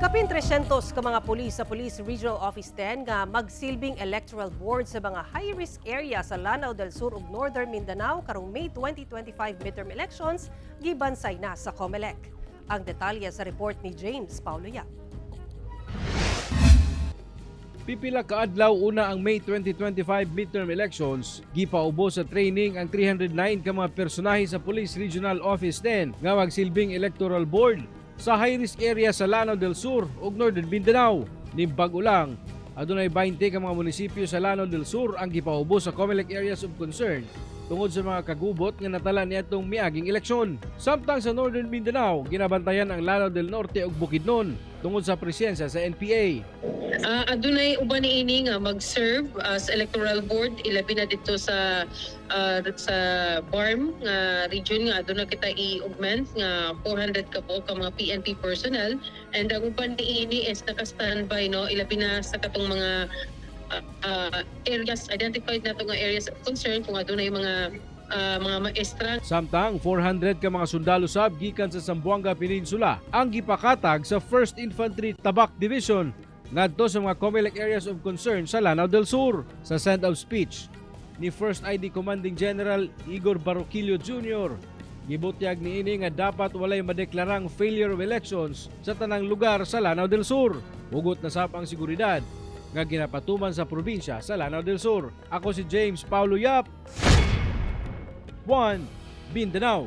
Kapin 300 ka mga pulis sa Police Regional Office 10 nga magsilbing electoral board sa mga high-risk area sa Lanao del Sur ug Northern Mindanao karong May 2025 midterm elections gibansay na sa COMELEC. Ang detalye sa report ni James Paulo Yap. Pipila ka adlaw una ang May 2025 midterm elections, gipaubos sa training ang 309 ka mga personahe sa Police Regional Office 10 nga magsilbing electoral board sa high-risk area sa Lanao del Sur ug Northern Mindanao. Nimbag-o lang, adunay 20 ka mga munisipyo sa Lanao del Sur ang gipaubos sa COMELEC areas of concern tungod sa mga kagubot nga natala niadtong miaging eleksyon. Samtang sa Northern Mindanao, ginabantayan ang Lanao del Norte ug Bukidnon tungod sa presensya sa NPA. Adunay uban niini nga mag-serve as electoral board, ilabi na dito sa BARMM nga region nga aduna kita i-augment nga 400 ka buok ka mga PNP personnel, and ang uban niini is naka-standby, no, ilabi na sa katong mga areas identified nato nga areas of concern kung adunay mga maestra. Samtang 400 ka mga sundalo sab gikan sa Zamboanga Peninsula ang gipakatag sa 1st Infantry Tabak Division ngadto sa mga COMELEC areas of concern sa Lanao del Sur. Sa send-off speech ni 1st ID Commanding General Igor Baroquillo Jr., gibutyag niini nga dapat walay madeklarang failure of elections sa tanang lugar sa Lanao del Sur. Hugot na sab ang seguridad nga ginapatuman sa probinsya sa Lanao del Sur. Ako si James Paulo Yap. 1 Mindanao.